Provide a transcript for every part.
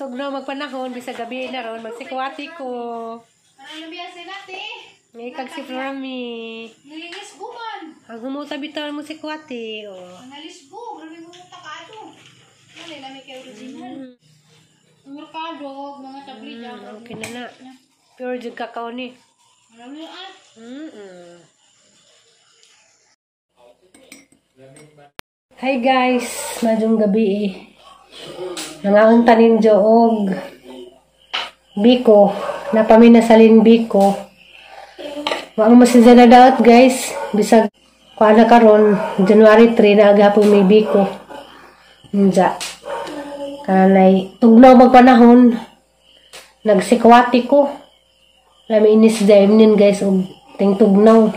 Tugnaw magpanahon bisag gabi na ron magsikwati ko. Ano biya sila te? Ngay kag si Florami. Nilinis guman. Ang humuta bitaw mo si Kwati, oh. Ang nalisgo, grabe mo ta kaado. Wala lami kay original. Merkado, mga tabli dyan. Okay na na. Pure jud kakao ni. Alam niyo ah. Hi guys, madyong gabi eh. Nangaon tanin og biko. Napamina sa biko. Wa mo masinsa na daot guys. Bisag kuha na karon January 3 na agapon may biko. Unja. Kanay tugnaw magpanahon. Nagsikwati ko. Lami inis dahil guys og ting tugnaw.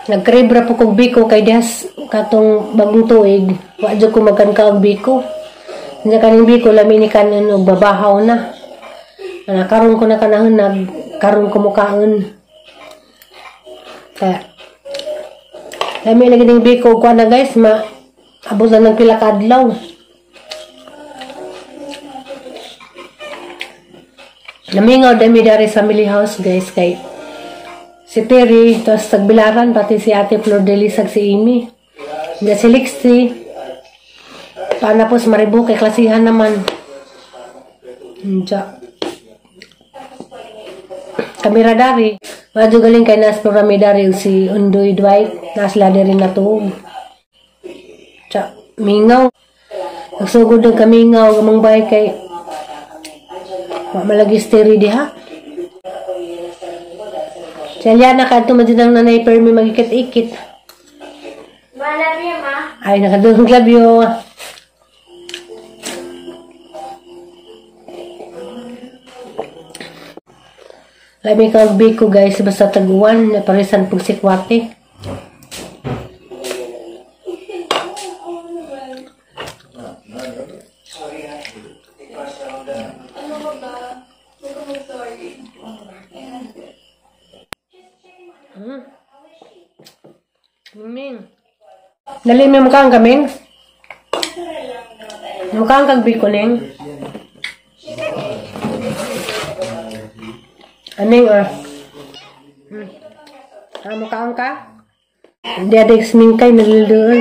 Nagkrib ra po kog biko kay dihas katong bagong tuig, wa jud ko magkanka og biko. Nya kaning biko lami ni kanon og babahaw na. Ana karon ko na kanahon nag karon ko mukaon. Kaya lami lagi ning biko ko na guys, ma abot na ng pila ka adlaw. Namingaw dami dari sa family house guys kay si Terry, tapos tagbilaran, pati si Ate Flor de Lis ag si Amy. Hindi si Lixie. Paano po sa Maribu, kay klasihan naman. Diya. Kamera dari. Madyo galing kay nas programi dari si Undoy Dwight. Nasla dari natuog. Diya, mingaw. Nagsugod ng kamingaw, gamang bahay kay malagi si Terry diha. Si Aliana, kadto man din ang nanay permi magikit-ikit. Malabyo, ma. Ay, nakadungog labyo. Lami ka biko guys, basta taguan, naparisan pag sikwate. Ming. Dali may mukhang kaming. Mukhang kag biko ning. Aning ah. Ah, mukhang ka? Hindi ada smingkay nalildoon.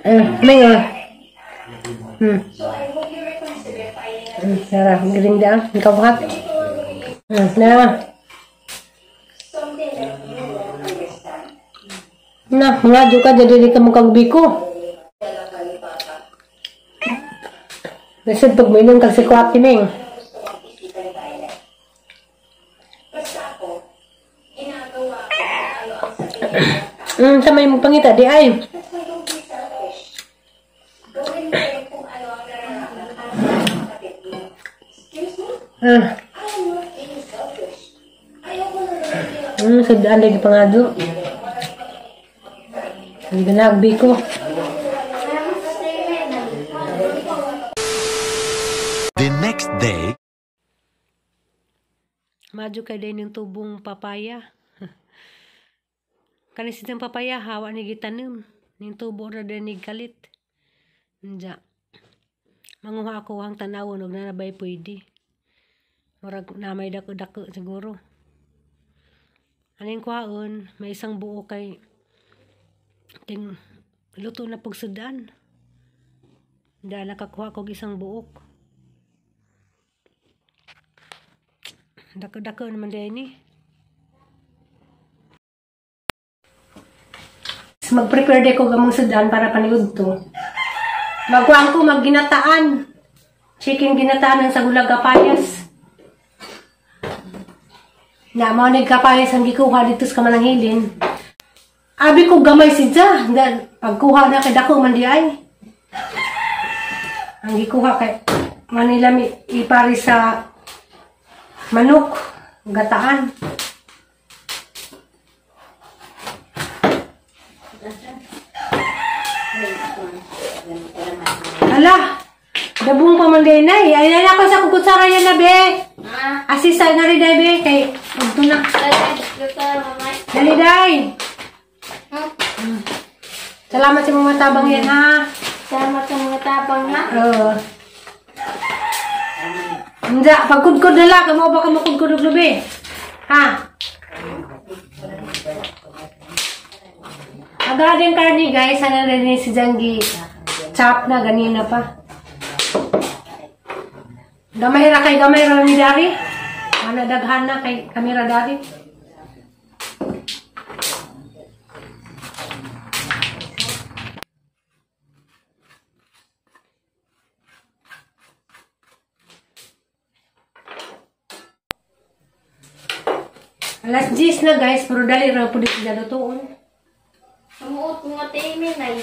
Aning ah. Tara, giring daan. Ikaw buhat. Na. Nah, mga ka jadi di ka mukhang biko. Nasad pag mainom kag sikwati ning. Sa may pangita di ay. Sa daan lagi pangado. Hindi na biko. The next day. Madyo kay day ng tubong papaya. Kanisid ang papaya hawa ni gitanim. Ning tubo ra day ni galit. Nja. Manguha ako ang tanawon og nanabay pwede. Murag namay dako-dako siguro. Aning kuhaon, may isang buo kay ting luto na pagsudan. Da nakakuha kog isang buok. Dako-dako naman din ni. Mag-prepare de ko gamong sudan para paniud to. Magkuhan ko magginataan. Chicken ginataan ng sagulag kapayas. Na mao ni kapayas ang gikuha dito sa Kamananghilin. Abi ko gamay si Ja. Pagkuha na kay dako man di ay. Ang gikuha kay Manila mi ipari sa manok gataan. Ala, dabong pa man day nay. Ay nay ako sa kukutsara yan na be. Asisa na rin day be kay ugto na. Dali day. Salamat sa mga tabang yan ha. Salamat sa mga tabang ha. Oo. Hindi, pagkudkod na lang. Kamo ba ka makudkod og lubi? Ha? Agad yung karni guys. Sana na rin si Janggi. Chop na, ganina pa. Gamay ra kay gamay ra ni dari. Ana daghan na kay kamera dari. Alas 10 na guys, pero dali ra pud sila lutuon. Sumuot mga timin ay.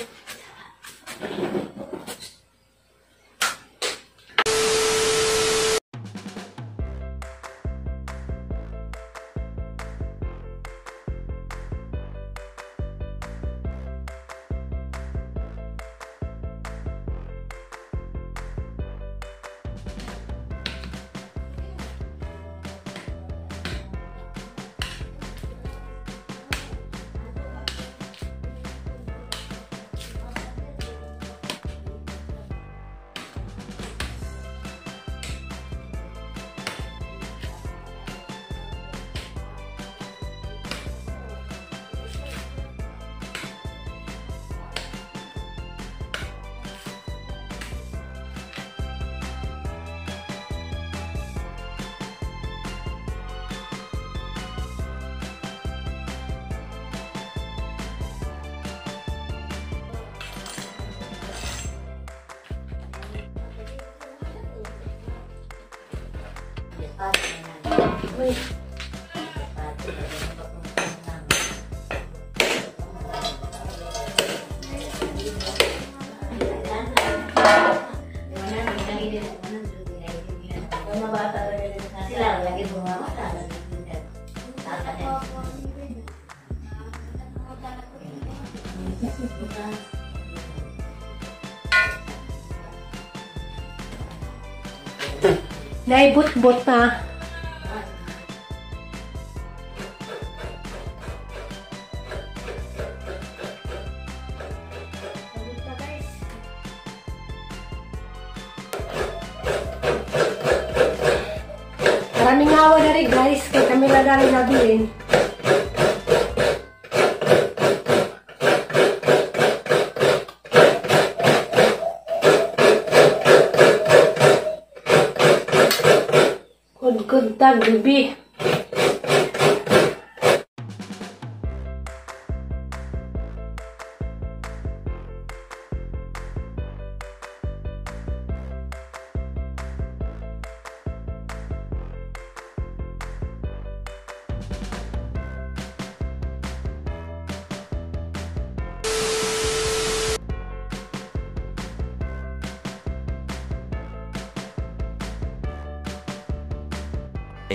Naibot-bot na. Maraming awa na rin guys, kay kami na rin nabilin. Good tag, baby.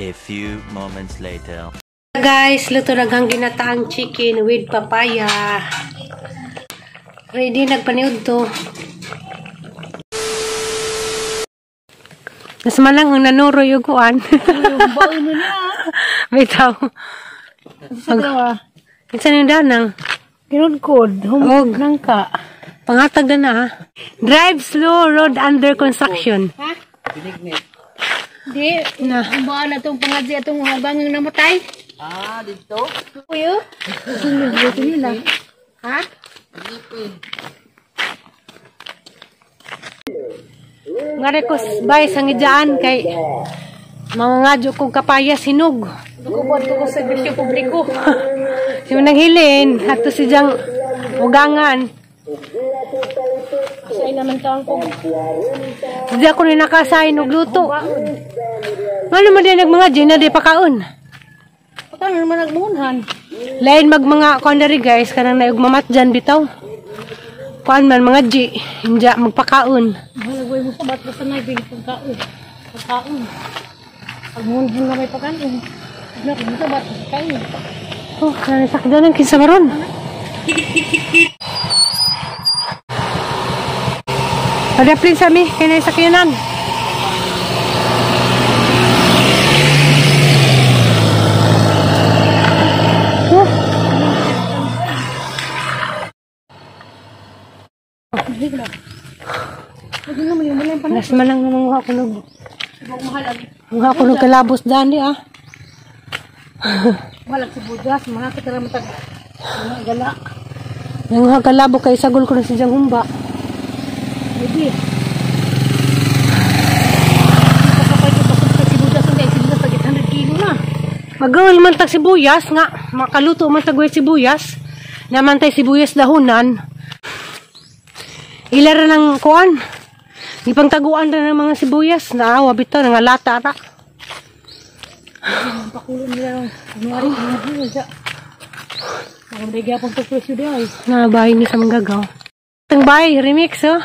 A few moments later. Guys, luto naghang ginataang chicken with papaya. Ready nagpaniud to. Nas man lang ang nanuro yuguan. May tao. Kinsa yung danang? Kinudkod. Og. Nangka. Pangatag na na ha. Drive slow, road under construction. Ha? Di. Na. Ang baan na itong pangadzi atong habangang namatay. Ah, dito? Kuyo? Luto nila. Ha? Ngari ko bay sa ngidjaan kay mga ngadyo kong kapaya sinog. Dukubod ko sa serbisyo publiko. Si manang hilin ato si jang ugangan. Asay naman taong ko. Di ako ni nakasain og luto. Ngano man di nagmanga na di pakaon. Pagkano naman nagmunhan? Lain mag mga kuan diri guys kanang naog mamatjan bitaw. Kuan man mga G, inja magpakaon. Malagway mo sa bat basta na ibig pagkaon. Pagkaon. Pagmunhan na may pagkaon. Na mo sa bat pagkaon. Oh, sakda nang kinsa maron. Padaplin sa mi kay nay sakyanan. Oh. Si Manang nanguha ko nag Manguha ko nag kalabos dani ah. Mahal ang sibuyas. Mga kita naman tag mga gala. Nanguha kalabo kay sagol ko na si Jang Humba. Pwede. Kapag ito sibuyas ang sibuyas tag 800 kilo na. Magawal man tag sibuyas nga makaluto man tag sibuyas. Naman tay sibuyas dahunan. Ila ra ng kuan. Gipangtaguan ra ng mga sibuyas. Naawa bitaw nga lata ra. Ang pakulo nila ng kunwari mga siya. Ang gyapon to presyo di ay. Na bahay ni sa manggagaw. Itong bahay, remix oh.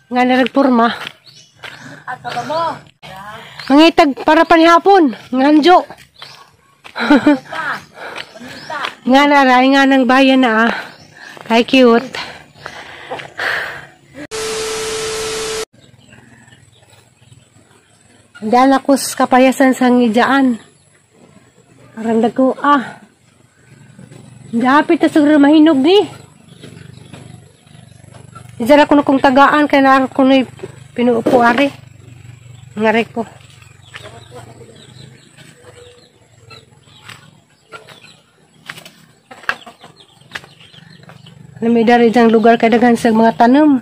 Nga naragpurma. Mangitag para panihapon. Nganjo. Nga na aray nga ng bayan na ah. Kay cute. Dala ko sa kapayasan sa ngijaan. Arang dagko ah. Dapit na siguro mahinog ni. Ijara ko na kong tagaan kay naa ko na pinuupo ari. Ngari ko. Nami dari diyang lugar kay daghan sa mga tanom.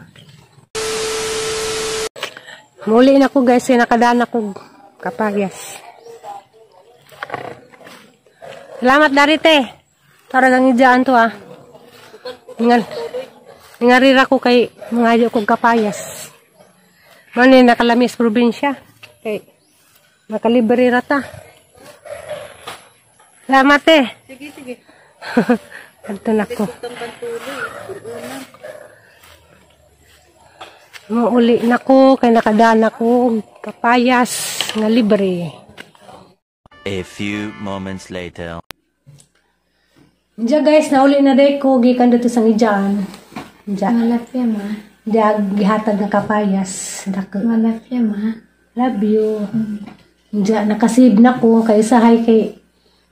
Muli na ko guys, kay nakadaan ako kapayas. Salamat dari te. Para lang ijaan to ah. Ngarira ko kay mga ayo kong kapayas. Mano yung nakalamis probinsya. Kay makalibre rata. Salamat eh. Sige, sige. Adto na ko. Muuli na ko kay nakadaan ako kapayas nga libre. A few moments later. Diya guys, nauli na day ko gikan dito sa ngijaan. Diya. Malapya ma. Diya gihatag nga kapayas. Dako. Malapya ma. Love you. Diya nakasave na ko kay usahay kay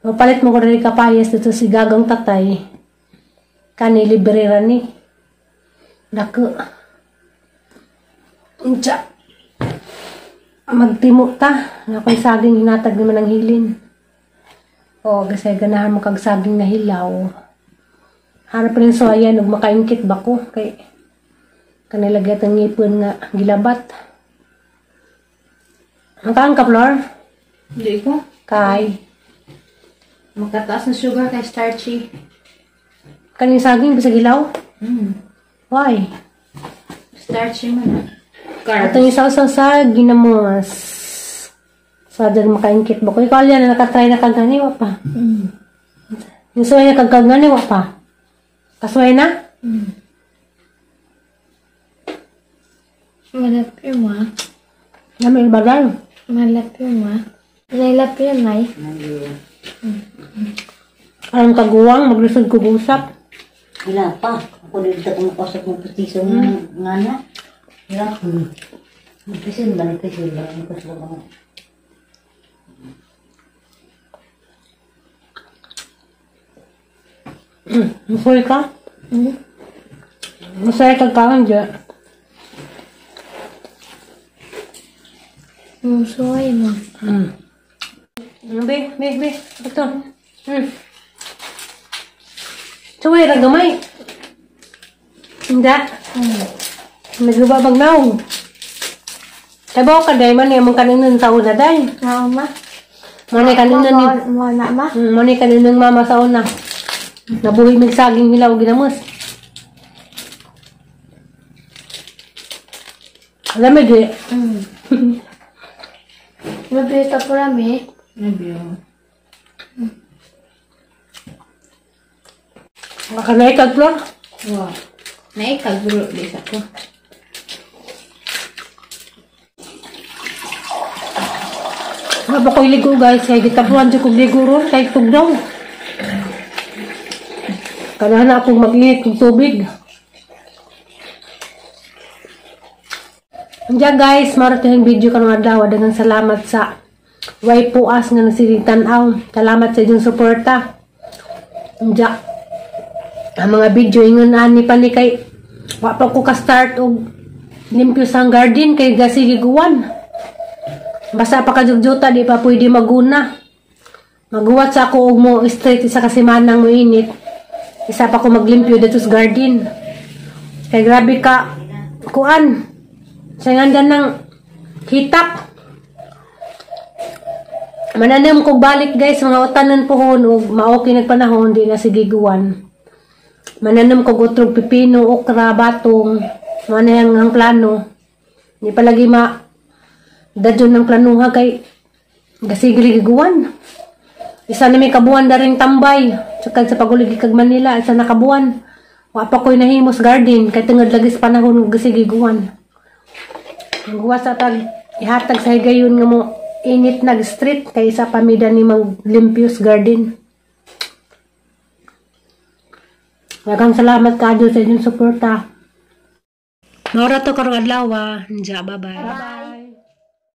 mapalit mo ko rin kapayas dito si Gagang Tatay. Kani libre ra ni. Dako. Diya. Magtimo ta. Nakoy saging hinatag naman ang hilin. O, kasi ganahan mo kag saging na hilaw. Harap rin so ayan, ug makaingkit ba ko? Kay kanila gyud ang ngipon nga gilabat. Ang kaan ka, Flor? Hindi ko. Kay. Magkataas ng sugar kay starchy. Kaning saging bisag hilaw? Why? Starchy man. Carbs. Atong isaw sa ginamos. Sa dyan makaingkit ba ko? Ikaw yan, nakatry na kag gani, wa pa. Yung suway na kag gani, wa pa. Kasuway na? Malapya ma. Namin bagay. Malapya ma. Nalapya may. Alam kaguwang, maglisod ko gusap. Wala pa. Ako dito kung makausap ng petiso nga na. Wala. Magpisin ba? Nagpisin ba? Nagpisin ba? Masaya ka? Masaya ka kaon dyan. Musuhay mo. Be, be, be. Ito. Suway ra gamay. Hindi. Nagbabag naong. Tabaw ka day man yung kaninang sa una day. Oo ma. Muna kaninang ni Mo na ma. Muna kaninang mama sa una. Nabuhi mig saging hilaw ginamos. Alam mo di. Mabita po rami. Makanaikag Flor. Wow. Naikaguro di sa ko. Nga ba ko'y ligo guys, kay gitapuan dyan kong ligo ron, kay tugnaw. Kanahan na akong mag-init ng tubig. Andiyan guys, marating yung video karong adlaw. Daghang salamat sa way puas nga nagsiling tan-aw. Salamat sa inyong suporta. Andiyan, ang mga video ingon ani pa ni kay wa pa ko ka-start og Limpyo sa garden kay gasige guwan. Basta pa kajugjuta, di pa pwede maguna. Maguwat sa ako og mo straight isa ka semana mo init. Isa pa ko maglimpyo dito sa garden. Kay grabe ka kuan. Sa nganda ng hitak. Mananim kog balik, guys, mga utanon pohon ug maoki nagpanahon, di na sige guwan. Mananim kog utrog pipino, okra, batong. Mao na yang ang plano. Di pa lagi ma dadyon ng planuha kay gasigli giguan. Isa na may kabuan da ring tambay. Tsaka sa pagulig kag Manila, isa na kabuan. Wa pa ko'y nahimos garden kay tungod lagi sa panahon nga gasige guwan. Ang guwa sa tag ihatag sa higayon nga mo init nag street kay isa pa mi ni mag limpios garden. Daghang salamat kaadyo sa inyong suporta. Maura to karong adlaw. Nja, bye-bye. Bye.